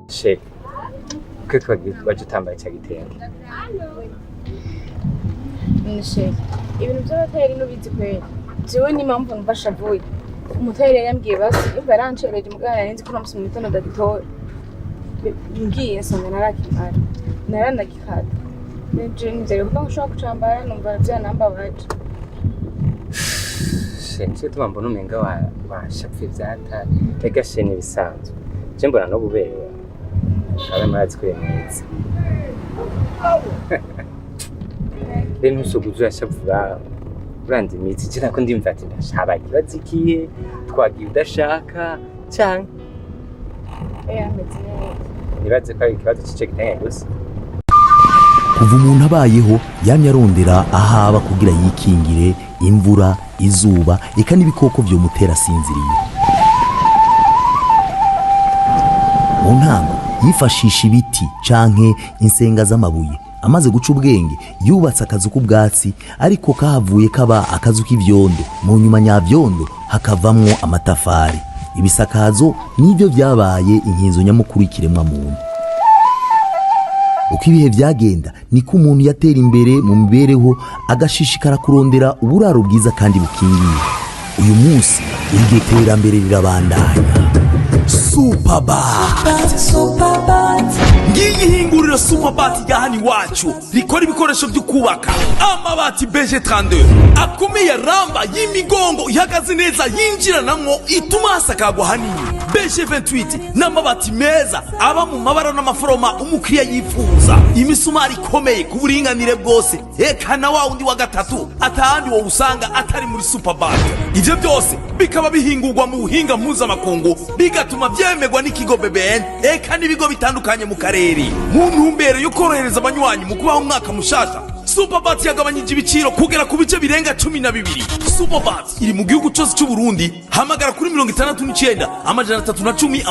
Shit. Kuko waje utambaye cya gitenge. Nsheri, ibintu by'abatayeri n'ubizi kweri. Jewe ni impamvu numva shavuye. Umutayeri yambwiye basi imva yarancereje mugabo nari nzi ko uno musi mu gitondo ndagitora. Ngiye nsanga narakimara. Naranagikata. Je nizeye ko nshobora kucambara numva vyanambabaje. Shit, nicyo gituma mbona umenga washapfuye ivyata. Ega she n'ibisanzwe. Je mbona no buberewe. Abe murazi ko uri mwiza. Rero ntusoguze urashavura uranze imitsi. Je nako ndimva ati ndashaba ikibazo ikihe, twagiye udashaka canke Ameze neza. Nibaze ko ari ikibazo c'ico gitenge gusa. Kuva umuntu abayeho yamye arondera ahaba kugira yikingire imvura, izuba, eka n'ibikoko vyomutera asinziriye. Mu ntango yifashisha ibiti canke insenga z'amabuye. Amaze guca ubwenge yubatse akazu k'ubwatsi, ariko kahavuye kaba akazu k'ivyondo. Mu nyuma nyavyondo hakavamwo amatafari. Ibisakazo nivyo vyabaye inkinzo nyamukuru y'ikiremwa muntu. Uko ibihe vyagenda niko umuntu yatera imbere mu mibereho, agashishikara kurondera uburaro bwiza kandi bukingiye. Uyu munsi iryo terambere rirabandanya. Superbat, ngiyi hinguriro Superbat rya hano iwacu rikora ibikoresho byo kubaka, amabati BG32 akomeye, ramba y'imigongo ihagaze neza, yinjiranamwo, ituma hasakagwa hanini. BG28 n'amabati meza aba mu mabara n'amaforoma umukiriya yifuza, imisumari ikomeye ku buringanire bwose, eka na wa wundi wa gatatu atahandi wowe usanga atari muri Superbat. Ivyo byose bikaba bihingurwa mu buhinga mpuzamakungu, bigatuma vyemerwa n'ikigo BBN eka n'ibigo bitandukanye mu karere. Mu ntumbero yo korohereza abanywanyi mu kubaho umwaka mushasha, Superbat yagabanyije ibiciro kugera ku bice birenga 12. Superbat iri mu gihugu cyose cy'u Burundi. Hamagara kuri 69 310 310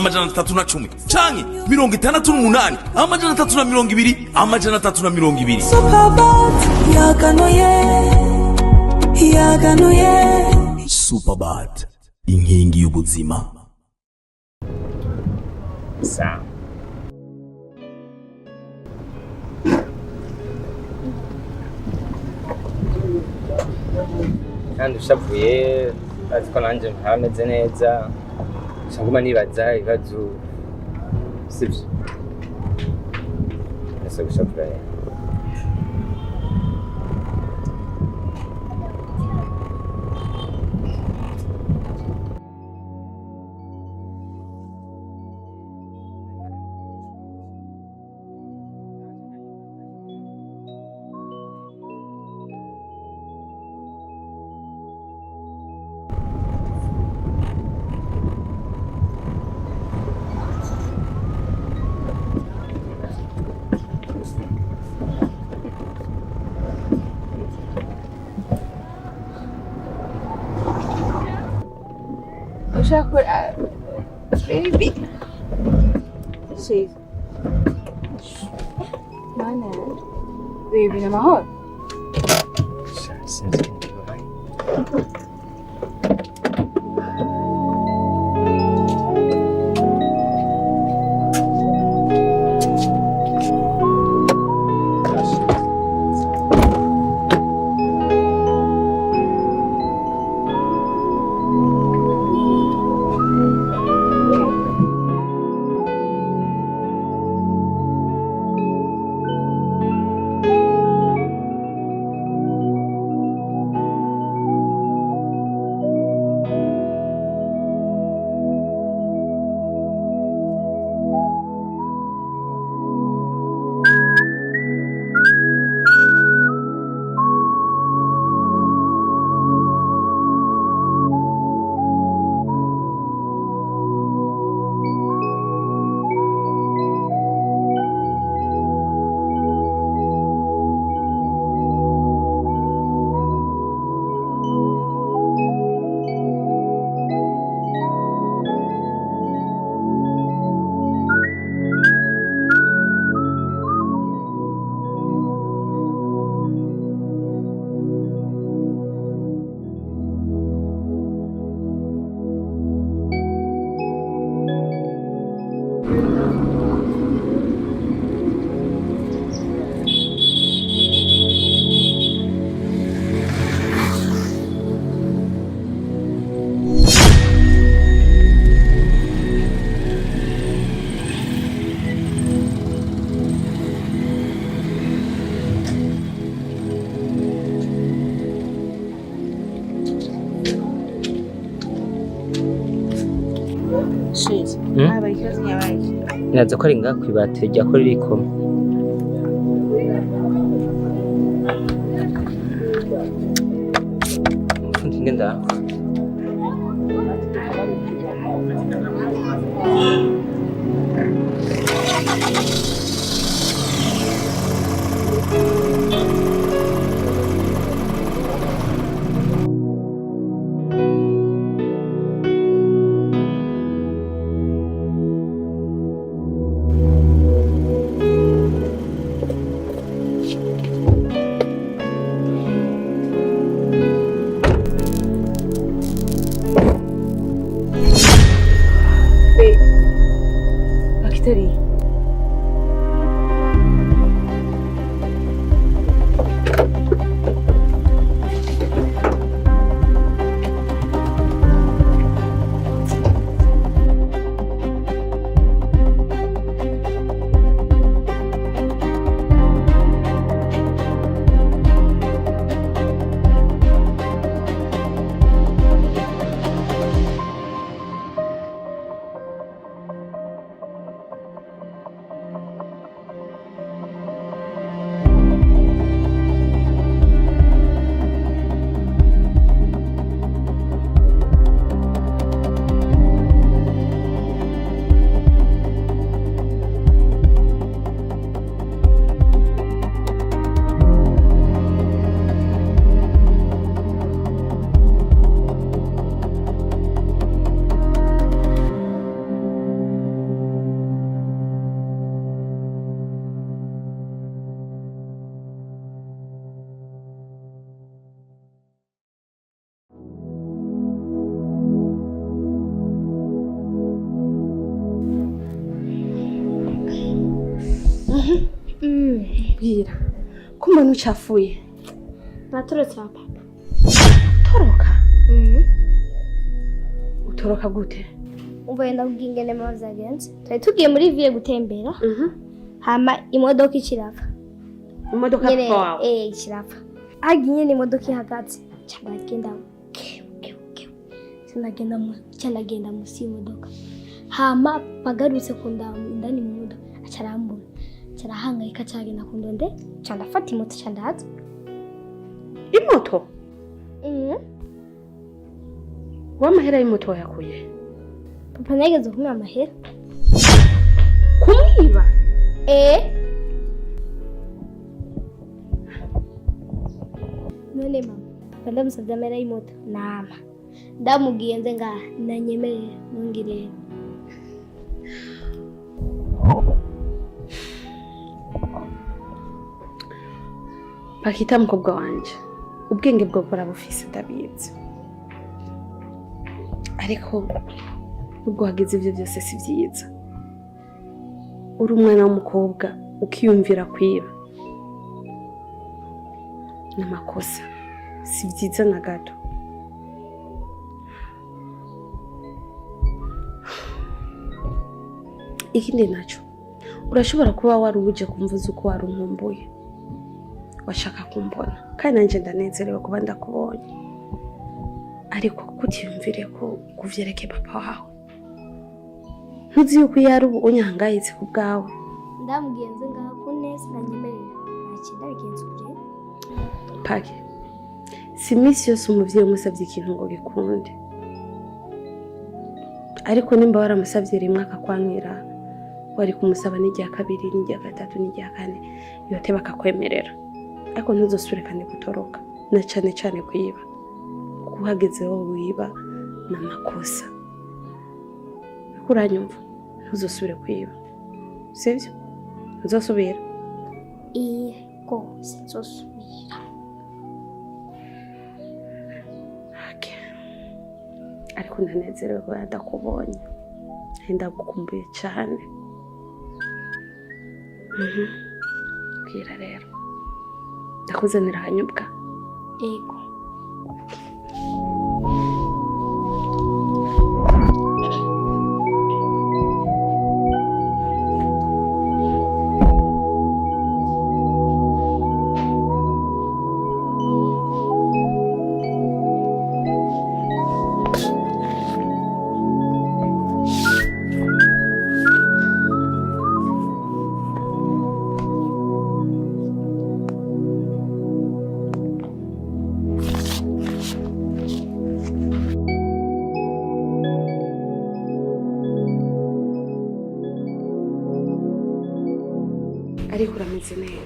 canke 68 320 320. Superbat yaganuye, yaganuye. Superbat, inkingi y'ubuzima. Sawa. Kandi ushavuye azi ko nanje ntameze neza, nca nguma nibaza ibibazo, sivyo? Ese gushavura rero. Ushaka baby. Shit. Mana yanje. Baby, ni amahoro. Sha, sinzi ikintu kibaye. Shit. Mm? Habaye ikibazo nyabaye. Naza ko ari ngaha kw'ibati rya ko ririkoma. Umufundi ngenda. Bakitari. Bwira. Ko mbona ucafuye? Naturotse wa papa. Toroka. Utoroka gute? Umva yenda kubwira ingene mama vyagenze. Twari tugiye muri ville gutembera. Hama imodoka ikirapfa. Imodoka Nyene papa wawe. Ikirapfa. Hagiye nyene imodoka ihagaze. Ca ndagenda ke ke ke. Ca ndagenda mu ca ndagenda musi y'imodoka. Hama bagarutse kundaba indani mu modoka aca arambura. Aca arahangayika aca aragenda kundonde. Ca ndafata imoto ca ndaza. Imoto? W'amahera y'imoto wayakuye? Papa nageze kumwiba amahera. Kumwiba? Eh. None mama, papa ndamusabye amahera y'imoto nama. Ndamubwiye nze ngaha nanyemerera nongere. Bakita mukobwa wanje. Ubwenge bwo burabufise ndabizi. Ariko ubwo wagize ibyo byose si byiza. Uri umwana w'umukobwa ukiyumvira kwiba. Ni amakosa. Si byiza na gato. Ikindi naco, urashobora kuba wari uje kumvuza uko wari unkumbuye. Washaka kumbona kandi nanje ndanezerewe kuba ndakubonye, ariko kutiyumvire ko kuvyerekeye papa wawe. Ntuzi yuko iyo ari ubu unyahangayitse ku bwawe. Ndamubwiye nze ngaha ku neza nanyemerera. Nta kintu ndabigenza ukuri. Pake, si iminsi yose umuvyeyi umusavye ikintu ngo gikunde, ariko nimba waramusavye rimwe akakwankira, wari kumusaba n'irya kabiri n'irya gatatu n'irya kane, yote bakakwemerera. Ariko ntuzosubire kandi gutoroka, na cane cane kwiba. Kuko uhageze wowe wiba ni amakosa. Ariko uranyumva, ntuzosubire kwiba, sivyo? Ntuzosubira? Yego, sinzosubira. Okay. Ariko ndanezerewe kuba ndakubonye, ndagukumbuye cane. Bwira rero, ndakuzanira akanyobwa. Yego.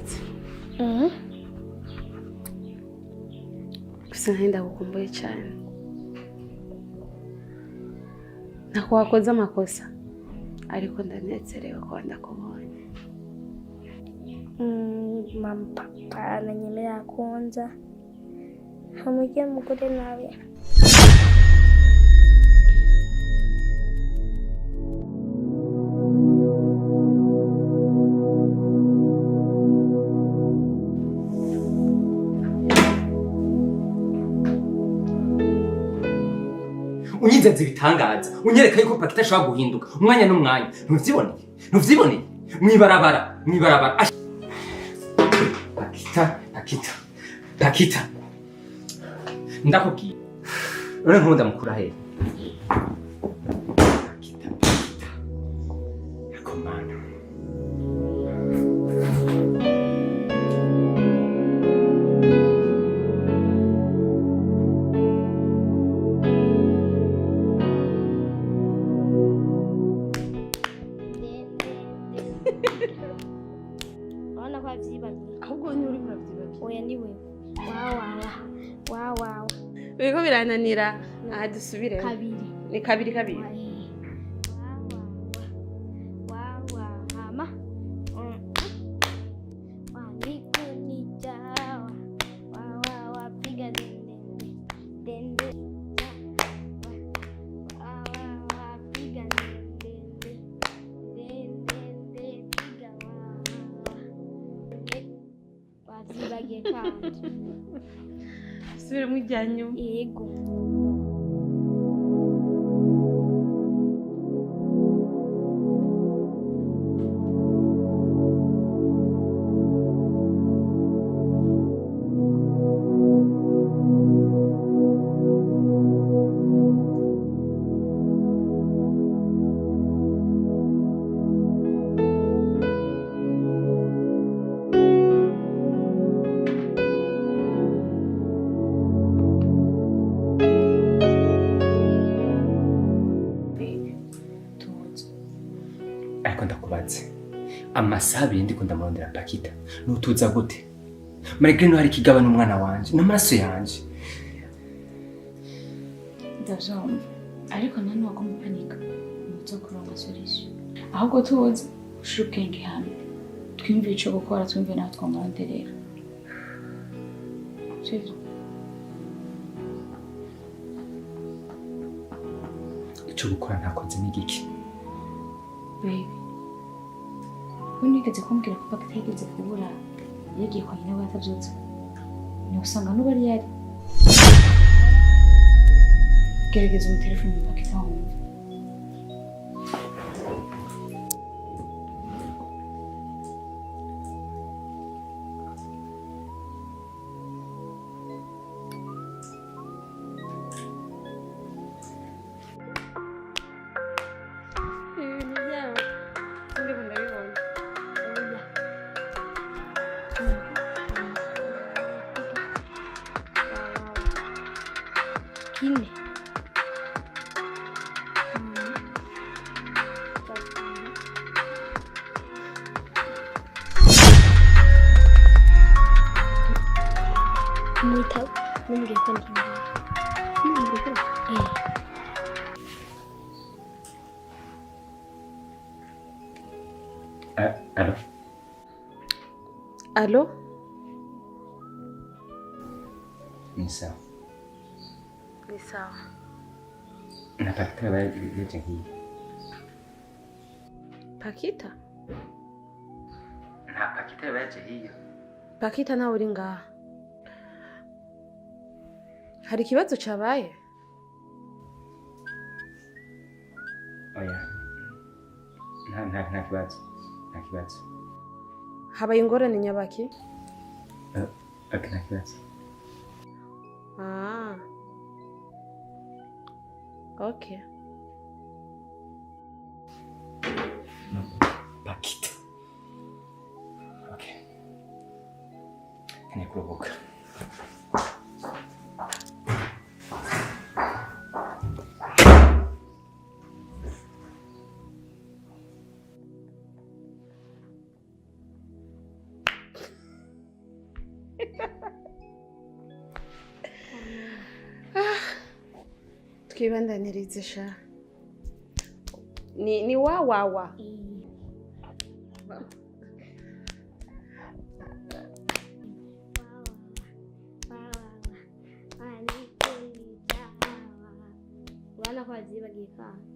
Wagarutse. Gusa nari ndagukumbuye cyane. Ntako wakoze amakosa, ariko ndanezerewe kuba ndakubonye. Mama, papa ananyemerera kunza hamujya mugore nawe. Unyizeza ibitangaza, unyereka yuko Pakita ashobora guhinduka umwanya n'umwanya. Ntuvyiboneye? Ntuvyiboneye? Mwibarabara, mwibarabara. Pakita, Pakita, Pakita, ndakubwiye. None nk'ubu ndamukura hehe? Pakita, Pakita, akomana. Urabona ko wabyibagiwe. Ahubwo ni uri urabyibagiwe. Oya, ni wewe. Wawawa wawawa. Biriko birananira, aha dusubire. Kabiri. Ni kabiri kabiri. Wawawa hama wanikunijawa wawawa piga dende dende wawawa piga dende dende piga wawawa. Wavyibagiye kandi. Dusubiremo irya nyuma. Yego. Baby, tuze. Ariko ndakubatse, amasaha 2 ndiko ndamurondera Pakita, nutuza gute? Malgré no hari ikigabane, umwana wanje n'amaraso yanje. Ndavyumva, ariko nani wagomba upanika muzo kuronka solution. Ahubwo tuze ushire ubwenge hamwe, twiyumvire ico gukora, twumve naho twomuronderera, sivyo? Ico gukora ntakoze n'igiki? Baby, we nigeze kumbwira ko Pakita yigeze kubura, yagiye kwa nyina we atavyutse. Ntiwusanga n'ubu ari yari. Gerageza umutelefone mu Pakita wumve. Ibintu byabo ndiko ndabibona. Oya. Kine. Gatanu. Mwita numbwiye ko ndi imbere. Eh. Allô? Allô? Ni sawa. Ni sawa. Na Pakita yaje nkiyi? Pakita? Nta Pakita yaje hiyo? Pakita nawe uri ngaha, hari ikibazo cabaye? Oya, nta kibazo, nta kibazo. Habaye ingorane nyabaki? Okay, nta kibazo. Ah. Okay. Pakita, okay, nkeneye kuruhuka. Twibandanirize sha. Ni wa wa wa. Urabona ko babyibagiye kandi.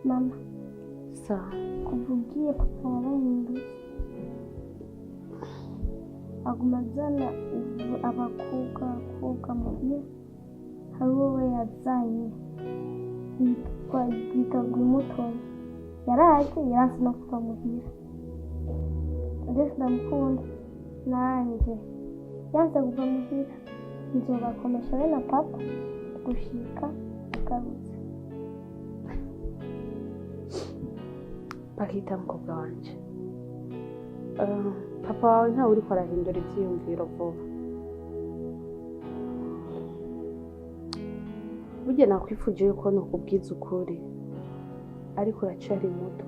Mama, Sawa. Kuva ugiye papa yarahindutse, aguma azana abakobwa muhira. Hari uwo yazanye yitwa Gwimutoni, yaraje yaranse no kuva muhira. Ndetse ndamukunda nanje yanse kuva muhira, nzobakomesha be na papa gushika ugarutse. Bakita mukobwa wanje. Papa wawe ntawe uriko arahindura ivyiyumviro vuba. Burya nakwifuje yuko nokubwiza ukuri, ariko uracari muto.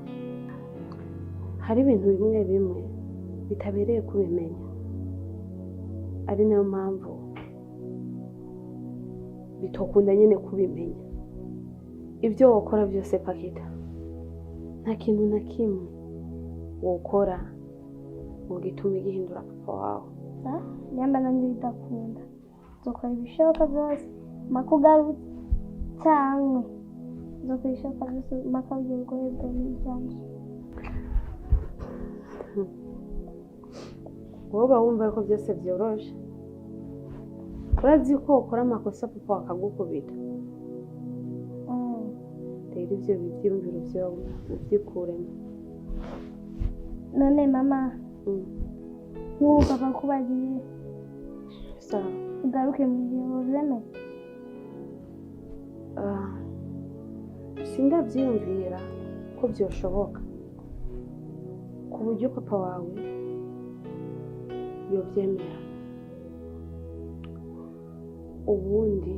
Hari ibintu bimwe bimwe bitabereye kubimenya, ari nayo mpamvu bitokunda nyene kubimenya. Ibyo wokora byose Pakita, nta kintu na kimwe wokora ngo gitume gihindura papa wawe. Nyamba nanjye bidakunda, nzokora ibishoboka byose mpaka ugarutse, cyangwa nzokora ibishoboka byose mpaka ugiye guhebwa n'iryanje. Wowe uba wumva ko byose byoroshe, urazi ko ukora amakosa papa akagukubita. Rero ibyo byiyumviro byawe ubyikuremo. None mama, nk'ubu papa kubagiye Sawa. ugaruke mu gihe ubyemeye? Sindabyiyumvira ko byoshoboka ku buryo papa wawe yobyemera. Ubundi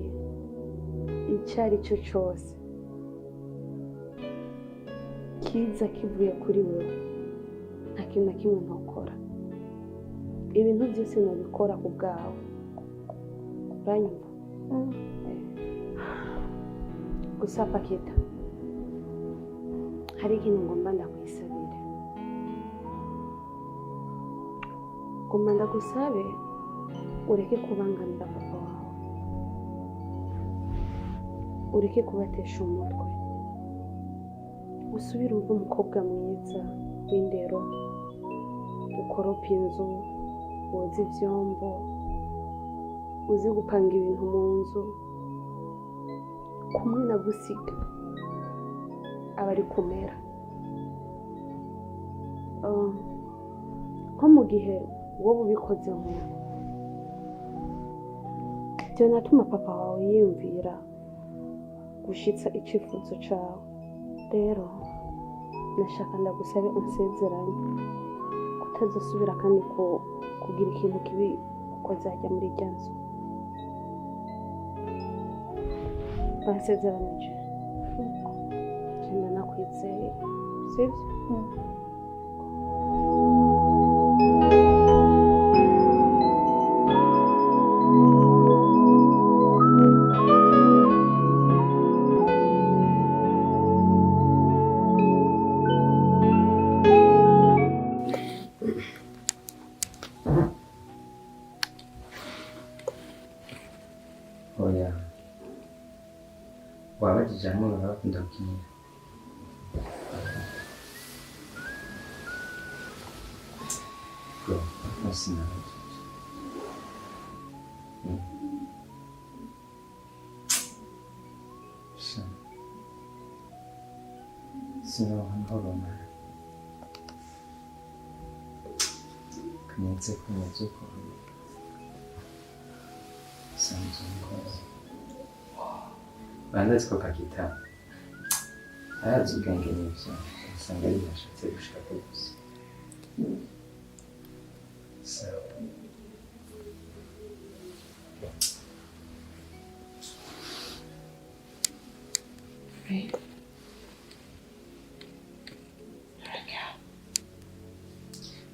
icyo ari cyo cyose kiza kivuye kuri wewe, nta kintu na kimwe ntokora. Ibintu byose nobikora ku bwawe. Uranyumva? Gusa Pakita, hari ikintu ngomba ndakwisabira. Ngomba ndagusabe ureke kubangamira papa wawe, ureke kubatesha umutwe, usubire ube umukobwa mwiza w'indero, ukoropa inzu, woze ivyombo, uzi gupanga ibintu mu nzu, kumwe na gusiga abari kumera. Nko mu gihe wowe ubikoze nk'uko, byo natuma papa wawe yiyumvira gushitsa icifuzo cawe. Rero nashaka ndagusabe unsezeranye kutazosubira kandi kugira ikintu kibi uko azajya muri irya nzu. Bansezeranije, genda nakwizeye, sibyo? Oya, wabajije hamwe baba bakunda gukinira. Bro, no sinabajije. Sha. Sinoha amahoro mana. Kaneze kumeze ukuntu. Sanzwe ngozi. Banza ko Pakita arazi ubwenge n'ibyo, usanga ari yashatse gushaka gusa. Sawa.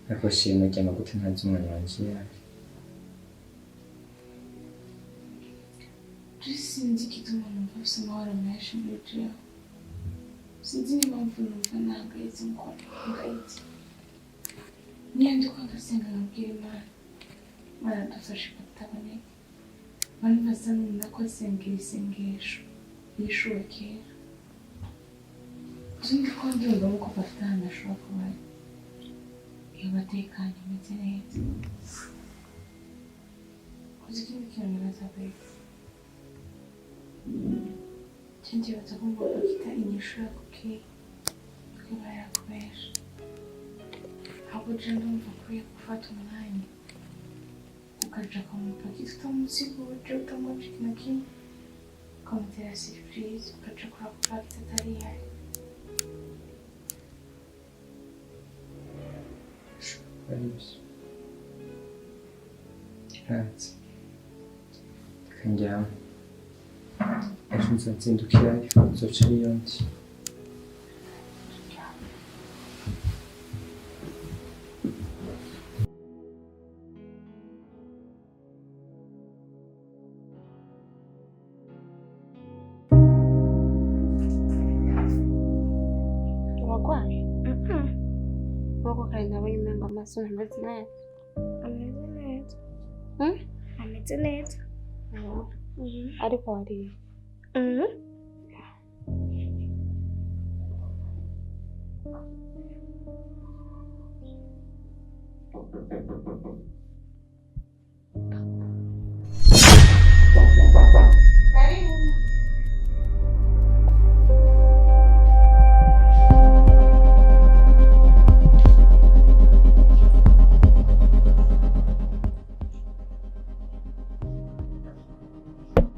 Ariko shima ryama gute ntazi umwana wanje yaje. Sinzi igituma numva mfise amahoro menshi muri jewe. Sinzi n'impamvu numva nahangayitse nkuko mpangayitse. Niyo ndiko ndasenga nkabwira Imana, Imana dufashe kutaboneka. Bari basa n'umuntu asengera isengesho yishuwe kera. Sinzi ko ndiyumvamo ko bafite ahantu ashobora kuba ari. Iyo batekanye ameze neza. Uzi ikindi kintu nibaza babe? Cyo ndibaza ko ngo bakita inyishu yakubwiye ko iba yakubesha. Ahubwo je ndumva ukwiye gufata umwanya ukaja ukamupakira utamusiguje, utamuca ikintu kimwe, ukamutera surprise, ukaja kuraba pakita atari ihari. Ari byo. Ntazi. Reka ndyame. Ejo nzazindukirayo, nzoca ariyo ndi. Urarwaye? Nk'uko kare nabonye umengo amaso ntameze neza. Ameze neza. Hmm? Ameze neza. Ariko wariye? Mhm.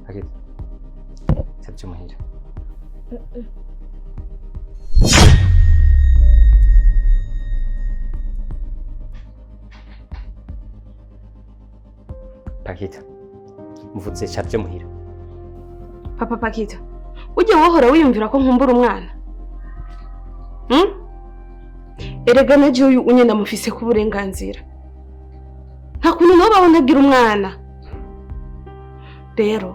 Ageze. Savye muhira. Pakita. Mvutse cavye muhira. Papa Pakita, ujye wohora wiyumvira ko nkumbura umwana? Hmm? Erega na jewe uyu unye ndamufise ku burenganzira. Nta kuntu nobaho ntagira umwana. Rero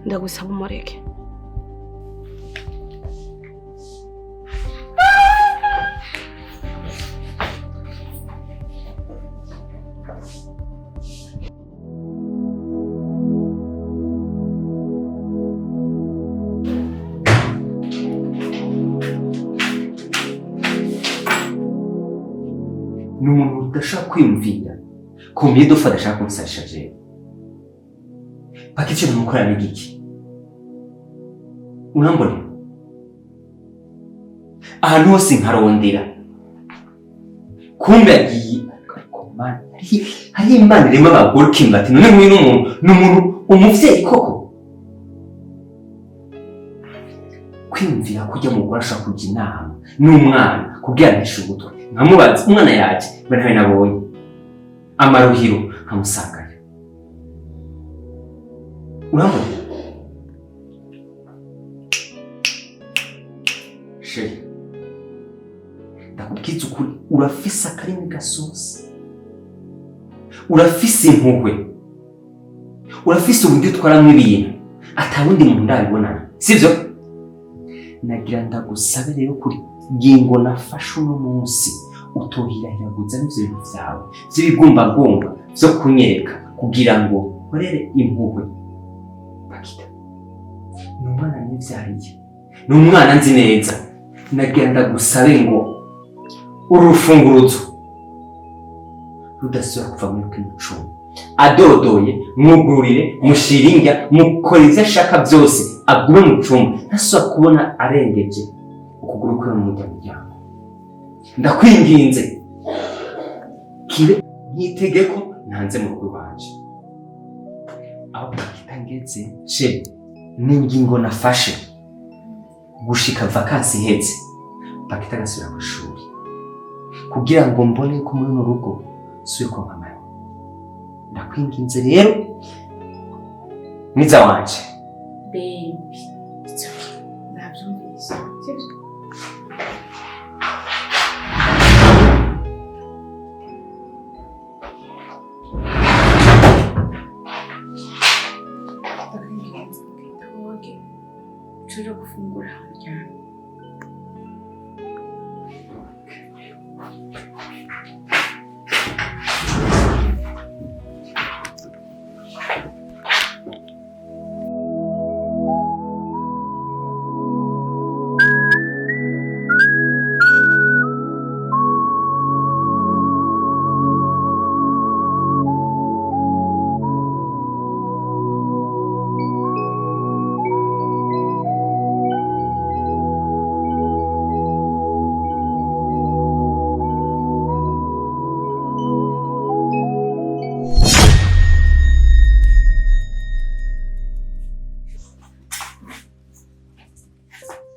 ndagusaba umureke. Ni umuntu udashobora kwiyumvira combien de fois adashaka kunsarisha jewe. Paka icyo namukorera ni giki? Urambonera? Ahantu hose nkarondera. Kumbe agiye ariko Mana, hari Imana irema abagore ukimva ati none nk'uyu n'umuntu ni umuntu umuvyeyi koko? Kwiyumvira ko ujya mugore ashobora kujya inama n'umwana kugira ntishe ugutwi, nkamubaza umwana yaje mba ntawe nabonye, amaruhiro nkamusangayo. Urambona chérie, ndakubwiza ukuri, urafise akarimi gasosa, urafise impuhwe, urafise uburyo utwaramwo ibintu atawundi muntu ndabibonana, sivyo? Nagira ndagusabe rero kuri ngingo nafashe uno munsi, utohirahiraguza n'ivyo bintu vyawe vy'ibigumbagumba vyo kunyereka kugira ngo nkorere impuhwe. Pakita ni umwana nivyariye, ni umwana nzi neza. Nagira ndagusabe ngo uru rufunguruzo rudasubira kuva muri kino cumba, adodoye mwugururire, mushire indya, mukore ivyo ashaka byose, agume mu cumba, ntasubira kubona arengeje ukuguru kwe mu muryango. Ndakwinginze kibe nk'itegeko ntanze mu rugo iwanje. Aho Pakita ngeze she, ni ingingo nafashe gushika vacances iheze, Pakita agasubira kw'ishuri, kugira ngo mbone ko muri runo rugo Suye ko nkamayo. Ndakwinginze rero mwiza wanje. Baby, it's okay. Nabyumvise. Sibyo? Ndakwinginze ugende woge, ushobore gufungura uryame.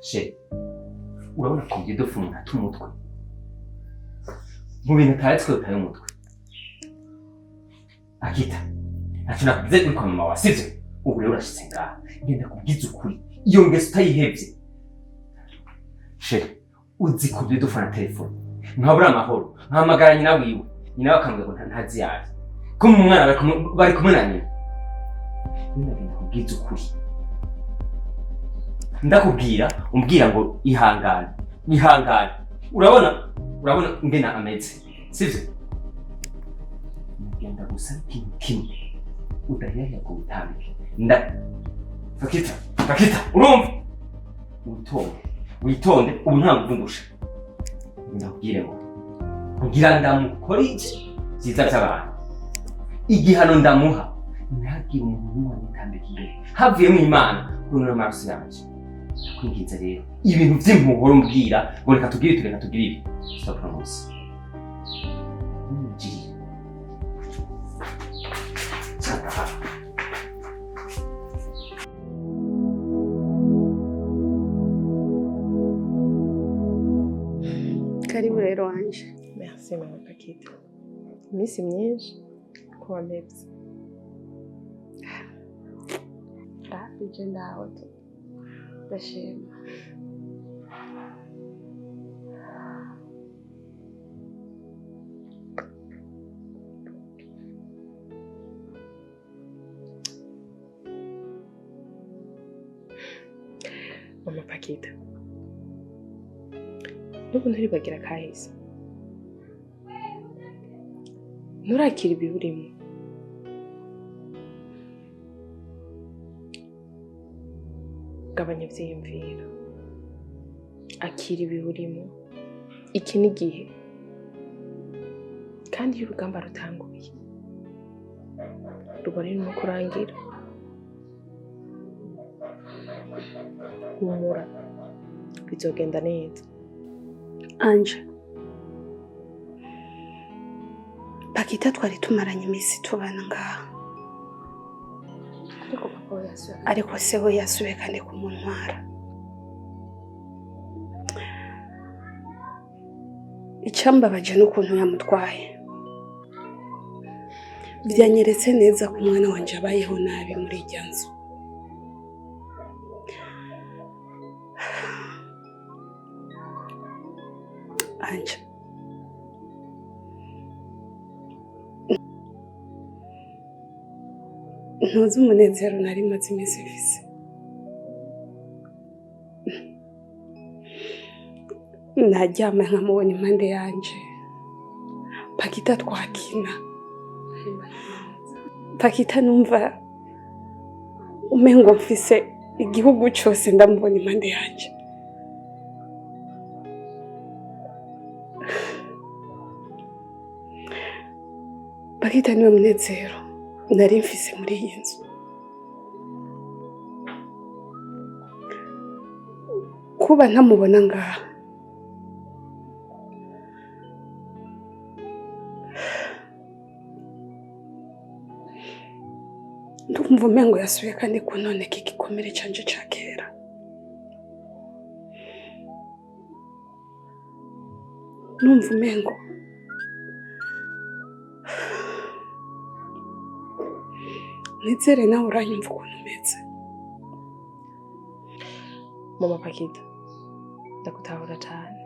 She, urabona ko ngiye dufunga tumutwe. Mu bintu utazi twe utaye umutwe. Akita, ntacyo nakubwize uri kwa mama wawe, sivyo? Ubu rero urashitse ngaha. Ngenda kubwiza ukuri. Iyo ngeso utayihevye. She, uzi ko byo dufana telefone. Nkabura amahoro, nkahamagara nyina wiwe. Nyina we akambwira ngo ntazi yaje. Ko mu mwana bari kumwe na nyina. Ndagenda kubwiza ukuri. Ndakubwira umbwira ngo ihangane ihangane, urabona ngena ameze, sivyo? Ndagenda gusa ikintu kimwe udahirahira ngo witambike. Nda Fakita, Fakita, urumva? Witonde, witonde, ubu nta nguvu ndusha. Ndakubwire ngo ngira ndamukora iki byiza by'abantu, igihano ndamuha ntihagire umuntu n'umwe anyitambika imbere havuyemo Imana kunura amaraso yanje. Ndakwinginze rero ibintu by'impuhoro umbwira ngo reka tugire ibi, reka tugire ibi, stop uno munsi. Ngiye. Sanga hano. Karibu rero wanje. Merci mama Pakita. Iminsi myinshi ko wampevye. Hafi je ndaho tu. Ndashima. Mama Pakita. N'ubu nturibagira kahise. Nturakira ibihe urimo. Gabanya ivyiyumviro. Akira ibihe urimo. Iki ni igihe. Kandi iyo urugamba rutanguye, ruba rurimo kurangira. Humura. Bizogenda neza. Anje. Pakita twari tumaranye iminsi tubana ngaha. Ariko papa we yasubiye. Ariko se we yasubiye kandi kumuntwara. Icyambabaje n'ukuntu yamutwaye. Byanyeretse neza ko umwana wanje abayeho nabi muri irya nzu. Anje. Ntuzi umunezero nari maze iminsi mfise. Naryama nkamubona impande yanje. Pakita twakina. Pakita numva umengo mfise igihugu cose ndamubona impande yanje. Pakita niwe munezero nari mfise muri iyi nzu. Kuba ntamubona ngaha ndumva umengo yasubiye kandi kunoneka igikomere canje ca kera. Numva umengo Nizere nawe uranyumva ukuntu umeze. Mama Pakita, ndagutahura cyane.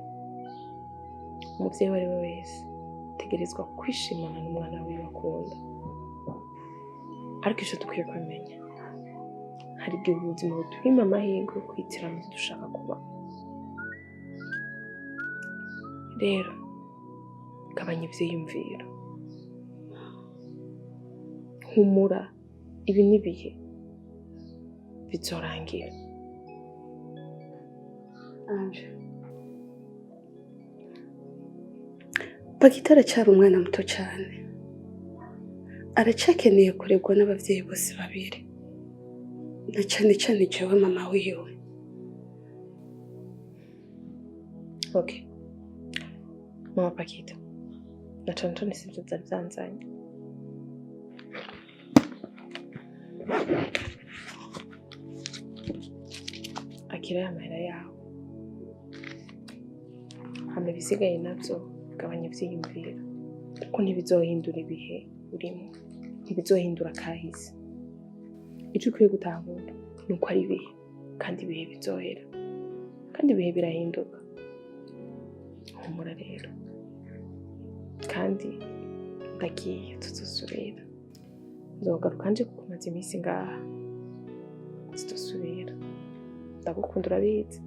Umubyeyi uwo ari we wese ategerezwa kwishimana n'umwana wiwe akunda. Ariko icyo dukwiye kumenya, hari igihe ubuzima butwima amahirwe yo kwihitiramo ibyo dushaka kuba. Rero gabanya ivyiyumviro, humura, ibi n'ibihe bizorangira. Anje, Pakita aracyari umwana muto cyane, aracyakeneye kuregwa n'ababyeyi bose babiri, na cyane cyane jewe mama wiwe. Okay. Mama Pakita, na cane cane sivyo vyari vyanzanye. Akira ya mahera yawe, hama ibisigaye navyo gabanya ivyiyumviro, kuko ntibizohindura ibihe urimo, ntibizohindura kahise. Ico ukwiye gutahura ni uko ari ibihe, kandi ibihe bizohera, kandi ibihe birahinduka. Humura rero, kandi ndagiye, tuzosubira. Nzogaruka nje kuko maze iminsi ngaha, tuzosubira. Ndagukunda urabizi.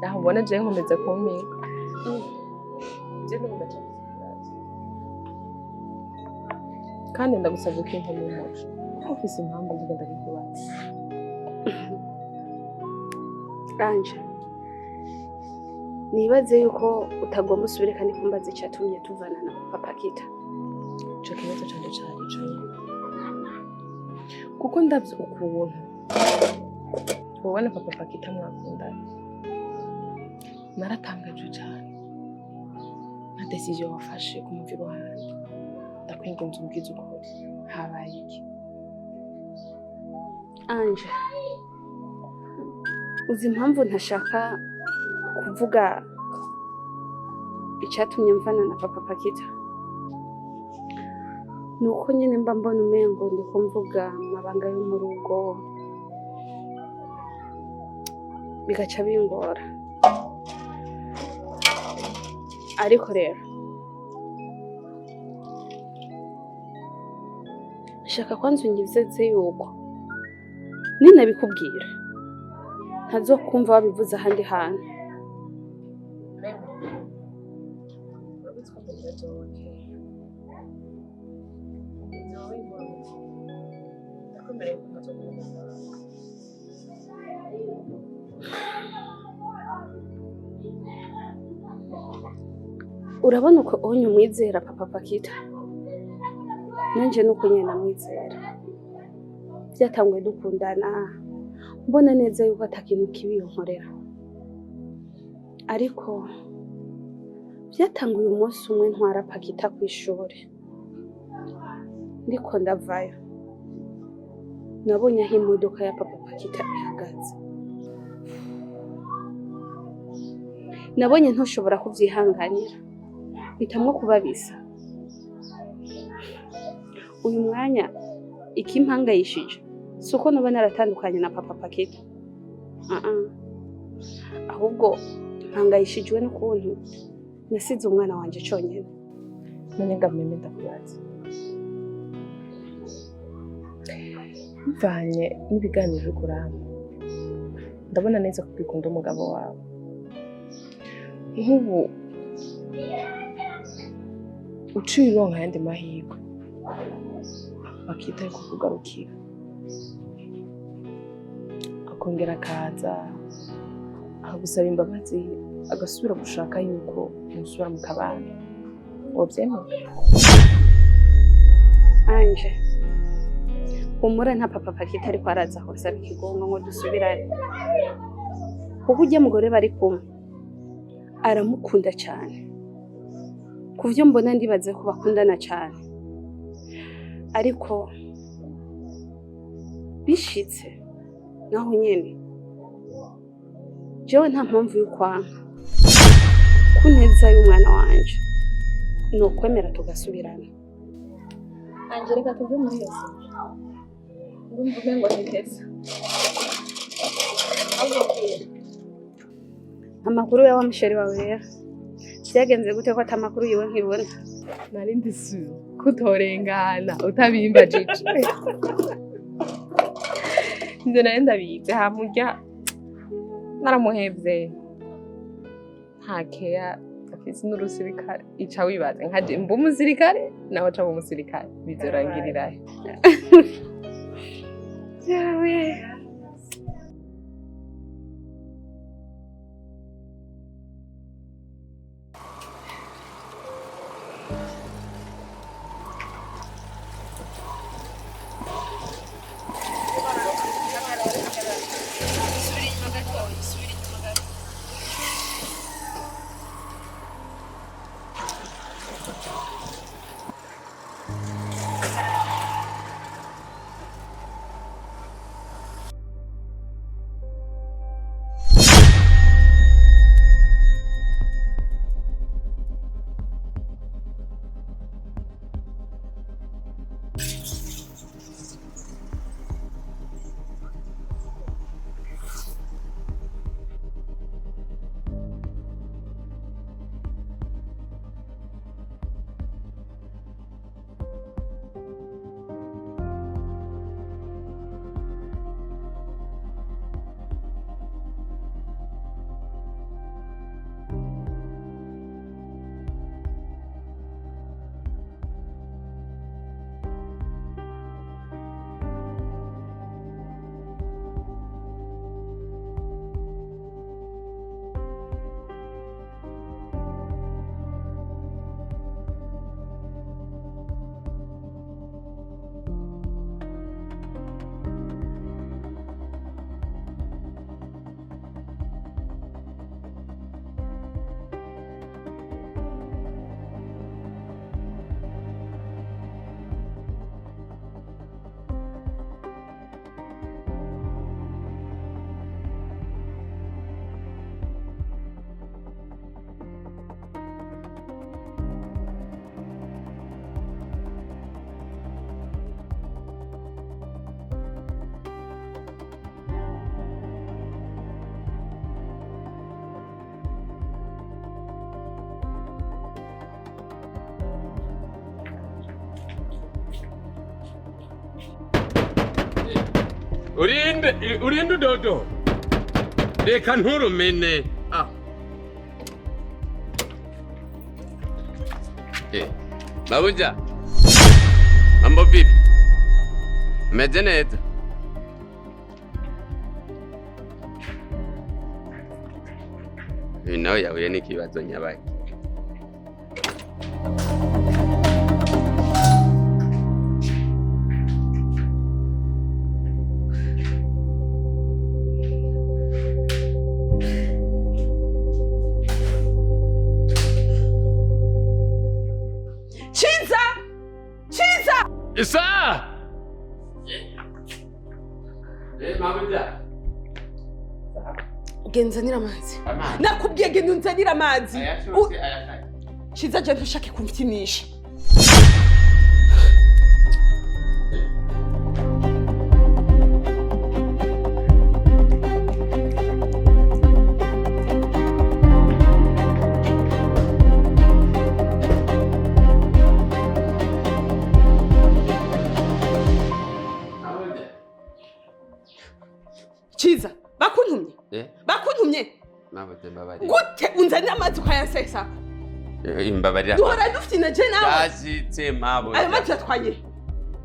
Naho ubona jewe nkomeza kumirwa. Je ndumva cyane. Kandi ndagusabye ko impamo umuco, kuko ufise impamvu mvuga ndabikubaza. Anje, nibaze yuko utagomba usubire kandi kumbaza icyatumye tuvana na papa Pakita. Ico kibazo canje cari ico nyene, kuko ndavye ukuntu wowe na papa Pakita mwakundana, naratangajwe cane na decision wafashe kumuva iruhande. Ndakwinginze umbwize ukuri, habaye iki? Anje, uzi impamvu ntashaka kuvuga icyatumye mvana na papa Pakita? Ni uko nyine mba mbona umengo ndiko mvuga amabanga yo mu rugo, bigaca bingora. Ariko rero shaka kwanza unyizeze yuko ninabikubwira ntazokumva wabivuze ahandi hantu. Urabona uko onye umwizera papa Pakita, nanje nuko nyene namwizera. Byatanguye dukundana, mbona neza yuko atakintu kibi yonkorera. Ariko byatanguye umunsi umwe ntwara Pakita kw'ishuri, ndiko ndavayo nabonye aho imodoka ya papa Pakita ihagaze. Nabonye ntushobora kuvyihanganira, mpitamwo kubabisa. Uyu mwanya ikimpangayishije si uko noba naratandukanye na papa Pakita, ahubwo mpangayishijwe n'ukuntu nasize umwana wanje conyene. None nga meme ndakubaza, mvanye n'ibiganiro uriko urampa, ndabona neza ko ugikunda umugabo wawe. Nk'ubu uciye uronka ayandi mahirwe bakitaye kukugarukira, akongera akaza akagusaba imbabazi, agasubira gushaka yuko musubira mu kabana, wovyemera? Anje, humura, nta papa Pakita ariko araza kunsaba ikigongo ngo dusubirane, kuko urya mugore bari kumwe aramukunda cyane. Kuvyo mbona ndibaze ko bakundana cyane, ariko bishitse naho nyene jewe nta mpamvu y'ukwanka ku neza y'umwana wanje ni ukwemera tugasubirana. Anje, reka tuve muri iyo nzu, ndumva umengo ntiheza. Ahubwo bwira. Amakuru ya wa musheri wawe rero byagenze gute ko ata makuru yiwe nkibona? Nari ndi sûre kutorengana utabimbajije. Ivyo nari ndabizi. Hamurya naramuhevye, nta keya afise n'urusirikare. Ica wibaza nkaje mba umusirikare, nawe aca aba umusirikare, bizorangirirahe? Yawe. Urinde, urinde udodo. Reka nturumene. Ah. Eh, Babuja. Mambo vipi? Meze neza? Uyu nawe yahuye n'ikibazo nyabaki. Ciza, Ciza. Isa! Eh, mabuja. Genda unzanire amazi. Amazi. Nakubwiye genda unzanire amazi. Ayashushe ayakaye. Ciza, je ntushake kumfitinisha. Mabuja. Ciza, bakuntumye? Eh, Bakuntumye? Mabuja, mbabarira. Gute unzanire amazi ukayansesako? Eh, mbabarira. Duhora dufite je nawe. Yashitse mabuja. Ayo mazi yatwaye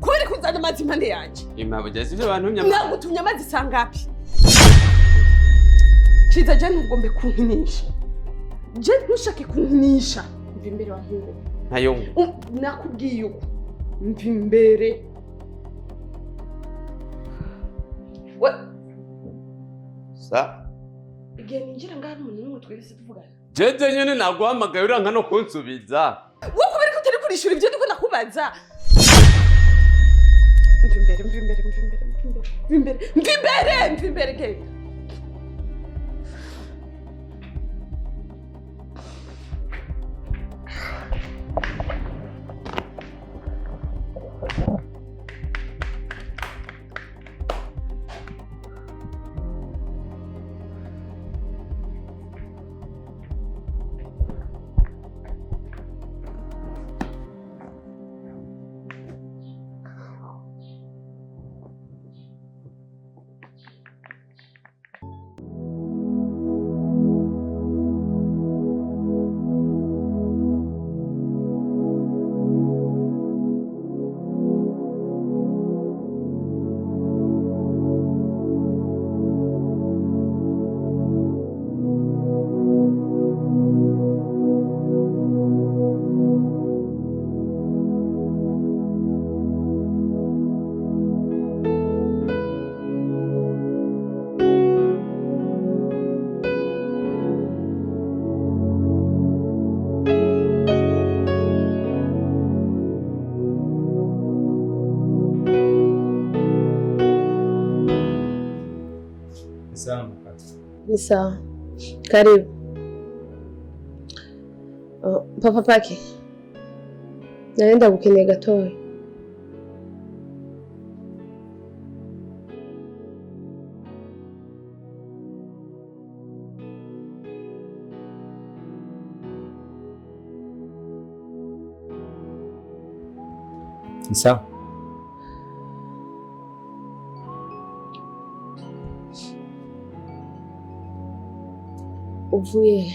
kubera ko uzana amazi impande yanje? Mabuja, sivyo bantumye. Nagutumye amazi sangapi? Ciza, je ntugombe kunkinisha, je ntushake kunkinisha. Mva imbere, wa mpungu. Ntayo. Nakubwiye uko, mva imbere. Sa. Igihe ninjira ngaha umuntu n'umwe twese tuvugana. Jeje nyene naguhamagaye uranka no kunsubiza. Wowe kubera ko utari kurishura ibyo ndiko ndakubaza. Mva imbere, mva imbere, mva imbere, mva imbere, mva imbere, mva imbere, mva imbere, genda. Sawa mkaka. Ni sawa. Karibu. Oh, papa Paki. Nari ndagukeneye gatoya. Ni sawa. Uvuye he?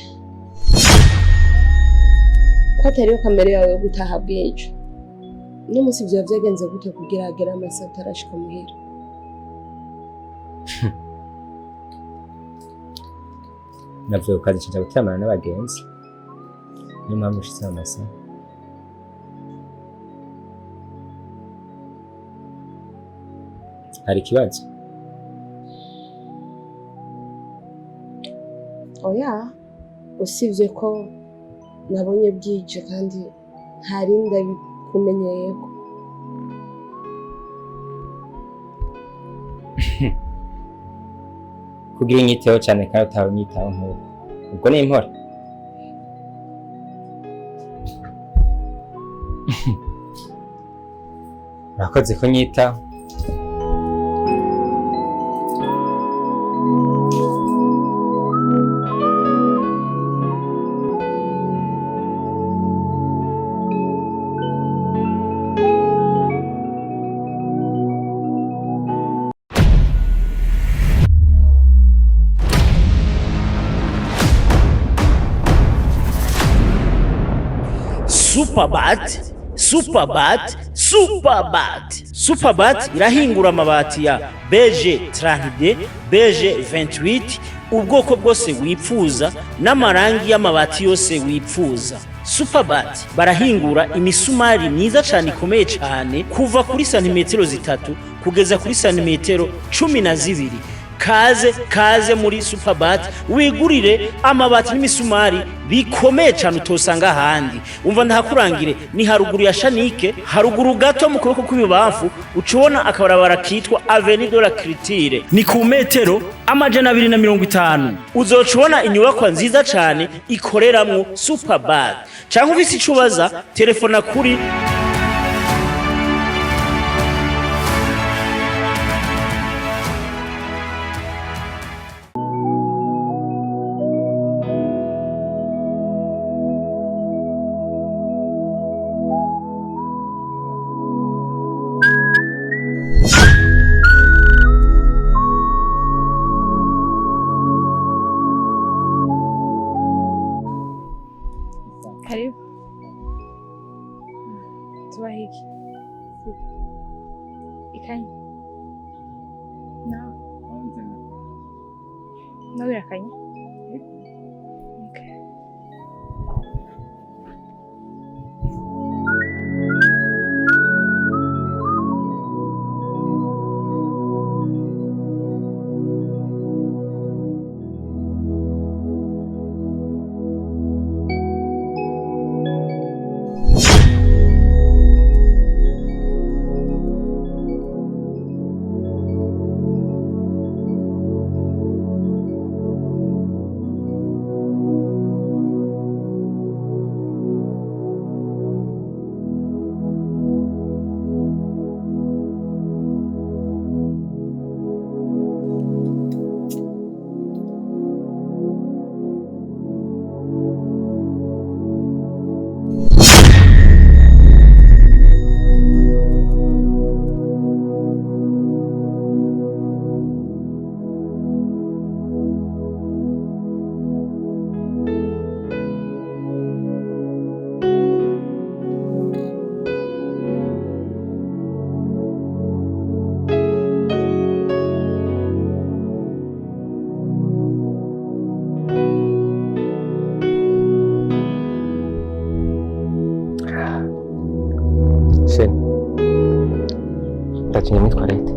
Ko atariyo kamere yawe yo gutaha bwije. Uno munsi vyoba vyagenze gute kugira hagere amasaha utarashika muhira? Navuye ku kazi nca guteramana n'abagenzi. Niyo mpamvu nshitse aya masaha. Hari ikibazo? Oya, usibye ko nabonye bwije kandi ntari ndabikumenyeyeko. Kugira inyiteho cyane kandi utawe unyitaho nk'uko. Ubwo ni impore. Urakoze kunyitaho. Superbat, Superbat, Superbat. Superbat irahingura amabati ya BG 32, BG 28, ubwoko bwose wipfuza n'amarangi y'amabati yose wipfuza. Superbat barahingura imisumari myiza cyane ikomeye cyane kuva kuri santimetero 3 kugeza kuri santimetero 12. Kaze kaze muri Superbat, wigurire amabati n'imisumari bikomeye cyane utosanga ahandi. Umva ndahakurangire, ni haruguru ya Shanike, haruguru gato mu kuboko kw'ibubamfu uca ubona akabarabara kitwa Avenue de la Culture, ni ku metero 250 uzoca ubona inyubakwa nziza cyane ikoreramwo Superbat. Cyangwa ufise ico ubaza, telefona kuri Karibu. Tubahe iki? Ikanye. Nawe. Nawe irakanye? Okay. Chérie, ndagiye muri toilette.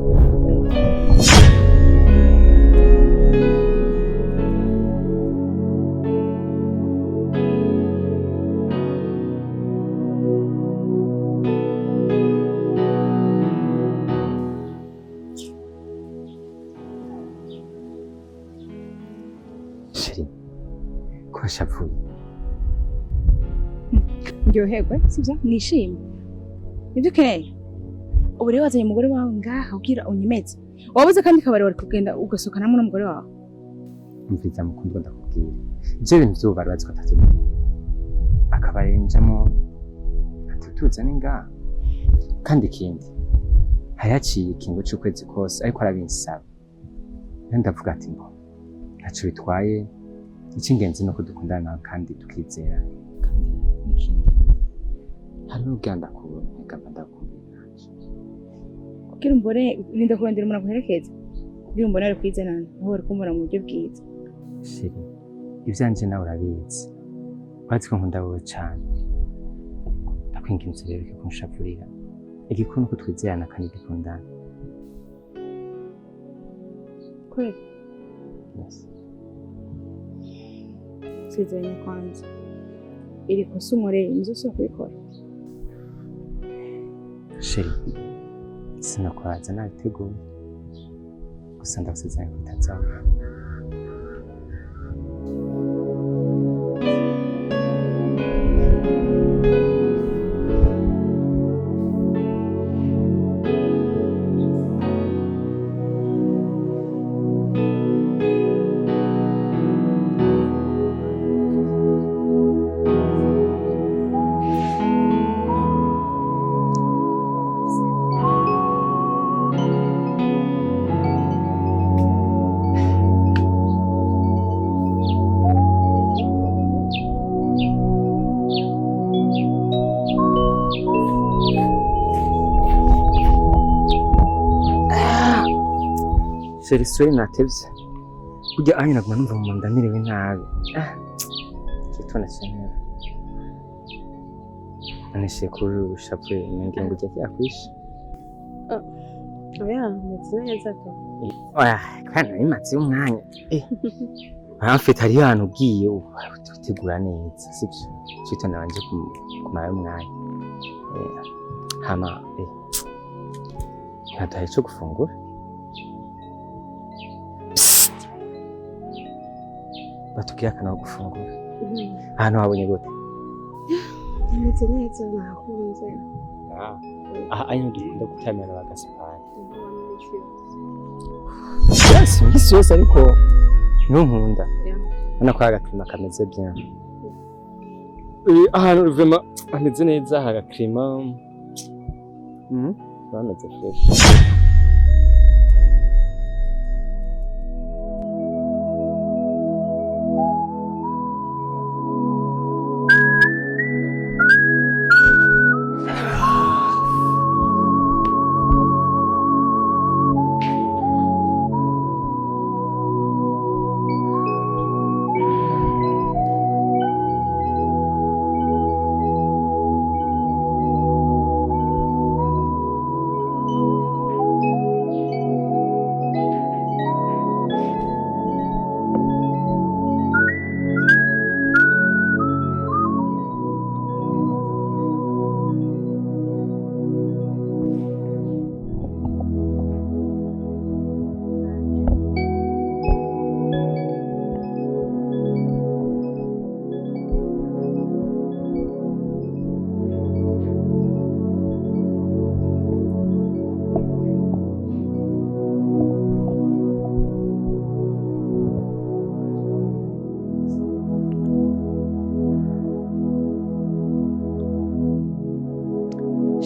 Chérie, ko washavuye? Ndyoherwe, sibyo? Nishime. Nibyo ukeneye? Ubu rero wazanye umugore wawe ngaha ubwira unyemeze. Wabuze kandi kabari wari kugenda ugasohokanamo n'umugore wawe. Umviriza mukundwa, ndakubwira, ivyo bintu vy'ubu bari bazi ko atavyo akabari njamo atutuzane ngaha. Kandi ikindi, hari haciye ikingo c'ukwezi kose ariko arabinsaba, rero ndavuga ati ngo ntaco bitwaye, icy'ingenzi ni uko dukundana nawe kandi tukizera. Kandi n'ikindi, hari n'ubwo ndakubona nkaba ndakumbuye nanje. Kugira umbone, urinda kurondera umuntu aguherekeza. Kugira umbone ari kwizanana, aho wari kumbona mu buryo bwiza. Chérie, ivyanje nawe urabizi, urazi ko nkunda wowe cane. Ndakwinginze rero, reka kunshavurira. Igikuru nuko twizerana kandi dukundana. Kweli? Yes. Twizeranye kwanza. Iri kosa unkoreye, ntuzosubira kubikora. Chérie, sinakwaza nabiteguye, gusa ndagusezeranya ko bitazaba. Chérie, sorry natevye. Burya anye naguma numva mu nda merewe nabi. Ah, igitondo kinera. None se kuri ushavuye, ngira ngo ujya vyakwishe? Oya, meze neza pe. Oya, kandi nari maze umwanya. Aramfite hariyo ahantu ugiye utegura neza, sibyo? Cito nabanje kumara umwanya. Hama ntaduhaye ico gufungura. Psst! Batubwire akantu ko gufungura. Ahantu habonye gute? Ameze neza, nakunze. Aha ayo dukunda gutamira ba Gaspard. Yes, imisi yose ariko ntunkunda. Ubona ko agakirima kameze bien. Ahantu vraiment hameze neza, agakirima. Bameze fresh.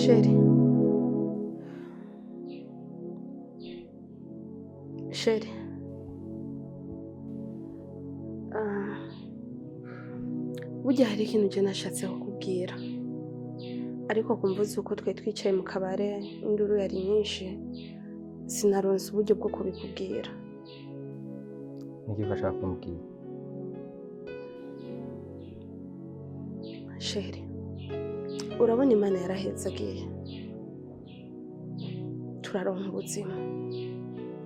Chéri. Chéri. Burya hari ikintu je nashatse kukubwira. Ariko kumvuza uko twari twicaye mu kabare induru yari nyinshi, sinaronse uburyo bwo kubikubwira. Niki bashaka kumbwira? Chéri. Urabona Imana yarahezagiye, turaronka ubuzima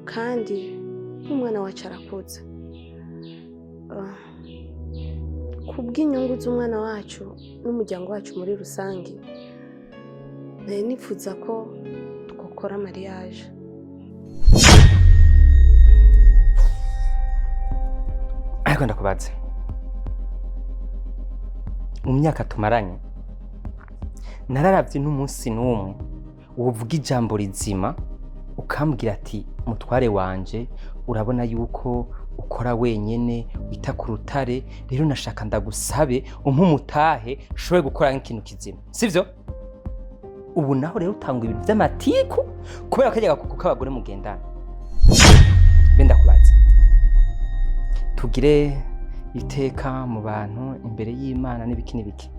kandi n'umwana wacu arakuze. Kubw'inyungu z'umwana wacu n'umuryango wacu muri rusange, nari nifuza ko twakora mariage. Ariko ndakubaza, mu myaka tumaranye nararavye n'umunsi n'umwe uvuga ijambo rizima ukambwira ati mutware wanje, urabona yuko ukora wenyene wita ku rutare, rero nashaka ndagusabe umpe umutahe ushobore gukora nk'ikintu kizima, sivyo? Ubu naho rero utanga ibintu vy'amatiku kubera ko kajya kuko abagore mugendana. Mbe ndakubaza, tugire iteka mu bantu imbere y'Imana n'ibiki n'ibiki,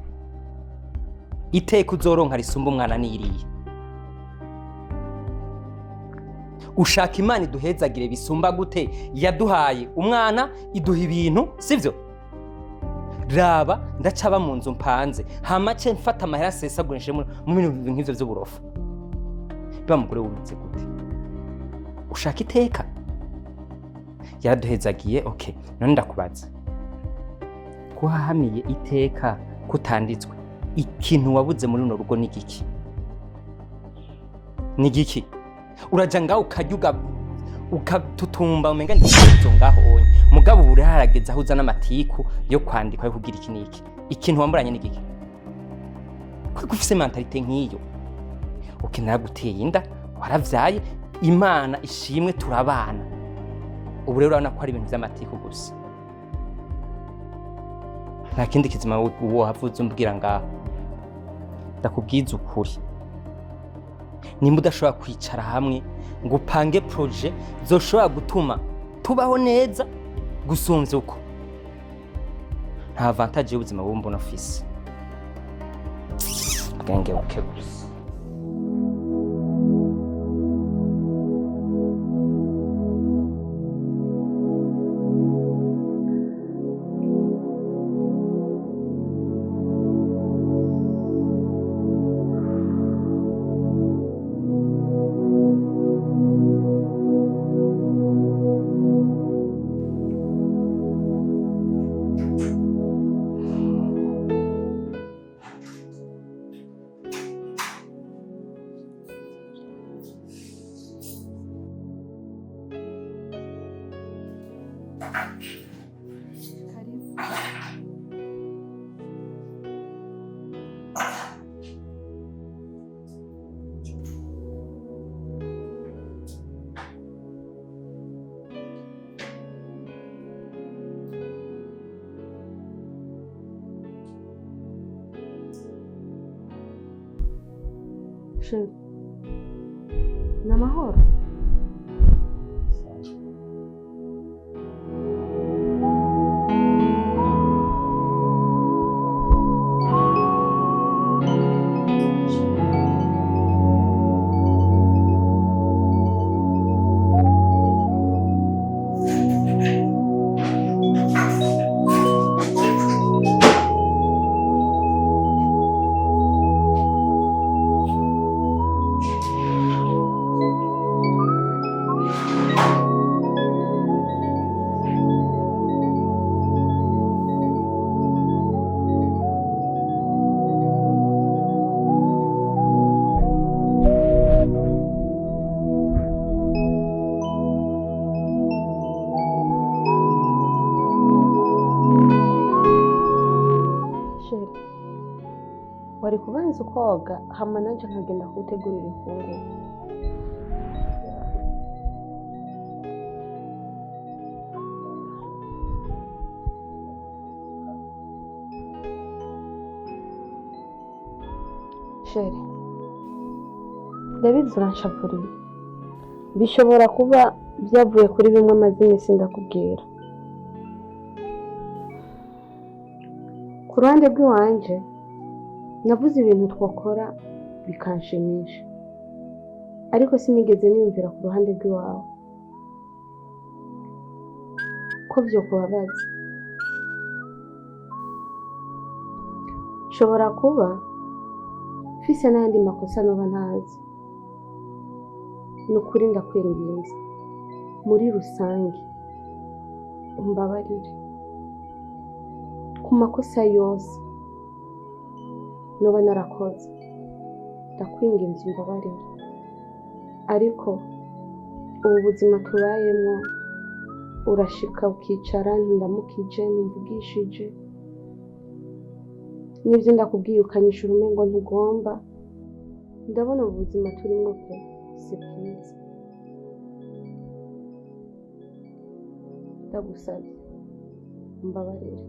iteka uzoronka risumba umwana niriye. Ushaka Imana iduhezagire bisumba gute? Yaduhaye umwana, iduha ibintu, sivyo? Raba ndacaba mu nzu mpanze, hama ce mfata amahera sesagura mu bintu nk'ivyo vy'uburofa. Biba mugore wumutse gute? Ushaka iteka? Yaraduhezagiye, okay. None ndakubaza, kuhahamiye iteka kutanditswe, ikintu wabuze muri runo rugo ni giki? Ni giki? Uraja ngaho ukarya ukatutumba umenga ni ikintu ngaho onye. Mugabo ubu harageze aho uzana amatiku yo kwandikwa yo kugira iki n'iki. Ikintu wamburanye ni giki? Kuko ufise mentalite nk'iyo. Okay, naraguteye inda, waravyaye, Imana ishimwe turabana. Ubu rero urabona ko ari ibintu vy'amatiku gusa. Nta kindi kizima wohavuze umbwira ngaho. Ndakubwiza ukuri, nimba udashobora kwicara hamwe ngo upange projet zoshobora gutuma tubaho neza gusumvya uko, nta avantage y'ubuzima buba mbona ufise. Ubwenge buke gusa. Chéri, ni amahoro? Chéri, wari kubanza ukoga hama nanje nkagenda kugutegurira ifunguro. Chéri, ndabizi uranshavuriye. Bishobora kuba byavuye kuri bimwe amaze iminsi ndakubwira. Ku ruhande rw'iwanje, navuze ibintu twakora bikanshimisha, ariko sinigeze niyumvira ku ruhande rw'iwawe ko byokubabaza. Nshobora kuba mfise n'ayandi makosa noba ntazi. Ni ukuri ndakwinginze, muri rusange umbabarire ku makosa yose noba narakoze. Ndakwinginze umbabarire, ariko ubu buzima tubayemo, urashika ukicara ntindamukije, ntumvugishije, n'ibyo ndakubwiye ukanyishura umengo ntugomba. Ndabona ubu buzima turimo pe si bwiza. Ndagusabye umbabarire.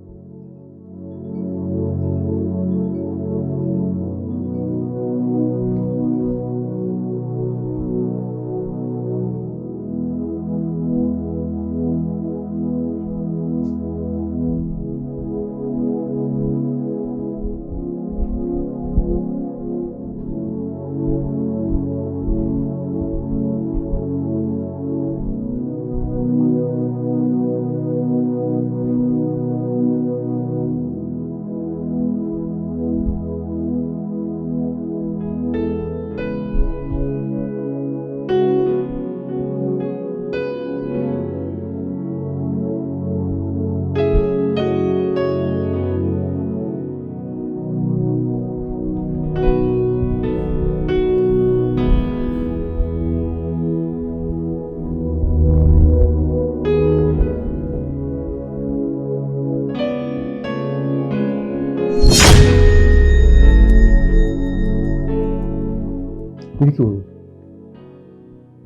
Nibiki wewe?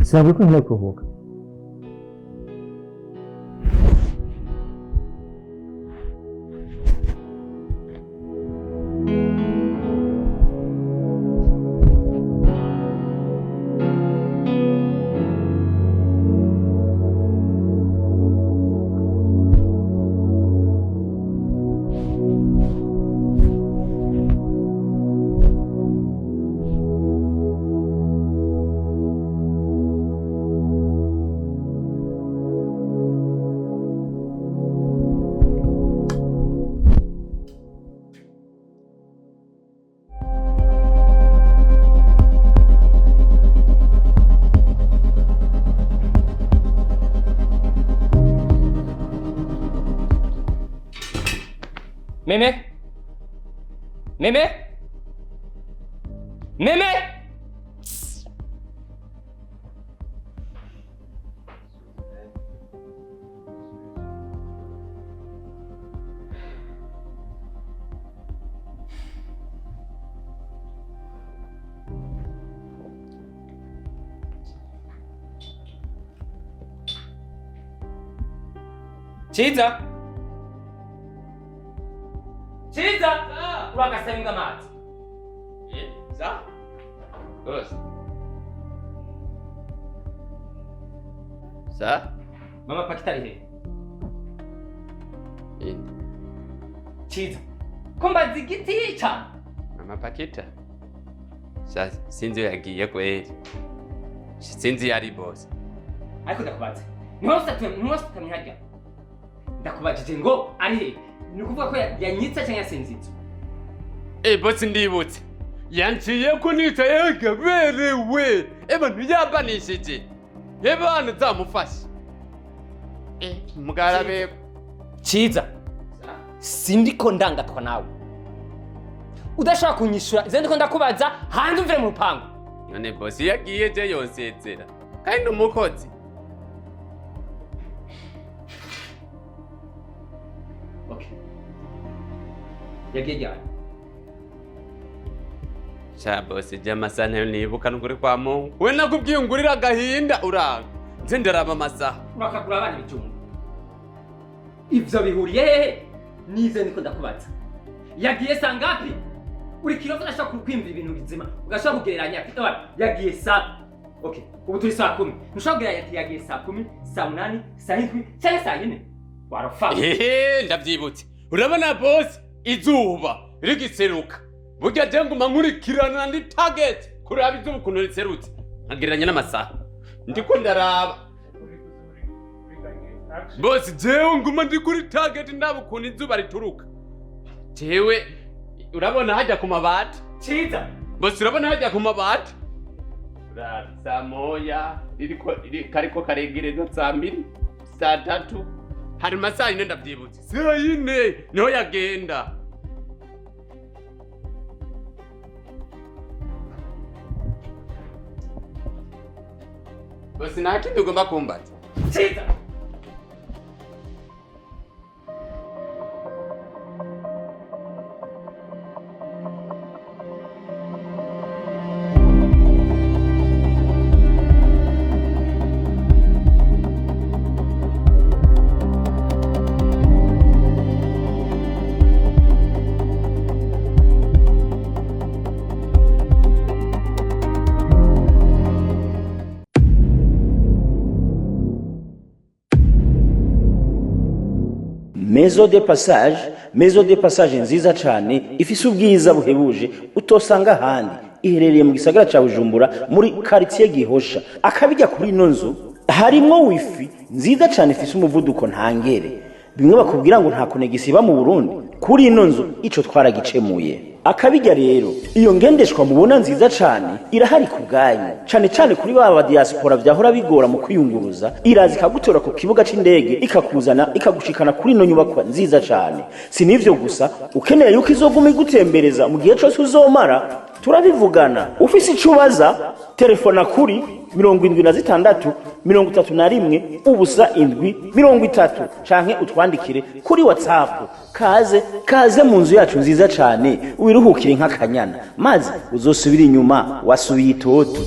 Sinabwiye ko nkeneye kuruhuka. Meme? Meme? Meme? Chiza? Chiza! Urakasenga amazi. Za? Boss. Sa? Mama Pakita ari he? Inde. Ciza. Ko mbaza igiti ca? Mama Pakita. Sha sinzi iyo yagiye kweli. Sinzi iyo ari boss. Ariko ndakubaza. Ntiwasutamye harya. Ndakubajije ngo ari he? Ni ukuvuga ko yanyitse canke yasinzitse? Boss ndibutse. Yanciye ko nicaye gaberewe. Eba ntiyabanishije. Eba hano zamufashe. Mugarabe. Ciza. Sindiko ndangatwa nawe. Udashaka kunyishura, izo ndiko ndakubaza hanze umvire mu rupangu. None boss yagiye je yonsezera. Kandi umukozi. Okay. Yagiye ryari? Sha boss je amasaha ntayo nibuka n'ukuri kwa Mungu. We nakubwiye ngurira agahinda uranga. Nze ndaraba amasaha. Urakagura abana ibijumba. Ivyo bihuriye hehe? Nize niko ndakubaza. Yagiye saa ngapi? Uri kirofu udashobora kwiyumvira ibintu bizima. Ugashobora kugereranya ati "Ewa, yagiye saa." Okay, ubu turi saa 10. Ntushobora kugereranya ati yagiye saa 10, saa 8, saa 7 canke saa 4. Warofa. Ehe, ndavyibutse. Urabona boss izuba rigiseruka. Burya je nguma nkurikirana ndi target kuraba izuba ukuntu riserutse. Nkagereranya n'amasaha. Ndiko ndaraba. Boss jewe nguma ndi kuri target ndaba ukuntu izuba rituruka. Jewe urabona hajya ku mabati. Ciza. Boss urabona hajya ku mabati. Uraba saa moya ririko kariko karegereza saa 2, saa 3. Hari masaa 4 ndavyibutse. Saa 4 niho yagenda. Boss nta kindi ugomba kumbaza. Ciza. Maison de passage, maison de passage nziza cyane ifise ubwiza buhebuje utosanga ahandi. Iherereye mu gisagara ca Bujumbura muri quartier Gihosha. Akabijya kuri ino nzu harimwo wifi nziza cyane ifise umuvuduko ntangere. Bimwe bakubwira ngo nta konegisi iba mu Burundi, kuri ino nzu ico twaragicemuye. Akabijya rero iyo ngendeshwa mubona nziza cyane irahari ku bwanyu, cyane cyane kuri ba diaspora vyahora bigora mu kwiyunguruza. Iraza ikagutora ku kibuga c'indege ikakuzana ikagushikana kuri ino nyubakwa nziza cyane. Si nivyo gusa, ukeneye yuko izoguma igutembereza mu gihe cose uzomara, turabivugana. Ufise ico ubaza telefona kuri 76 31 07 30 canke utwandikire kuri WhatsApp. Kaze kaze mu nzu yacu nziza cyane wiruhukire nk'akanyana, maze uzosubira inyuma wasubiye itoto.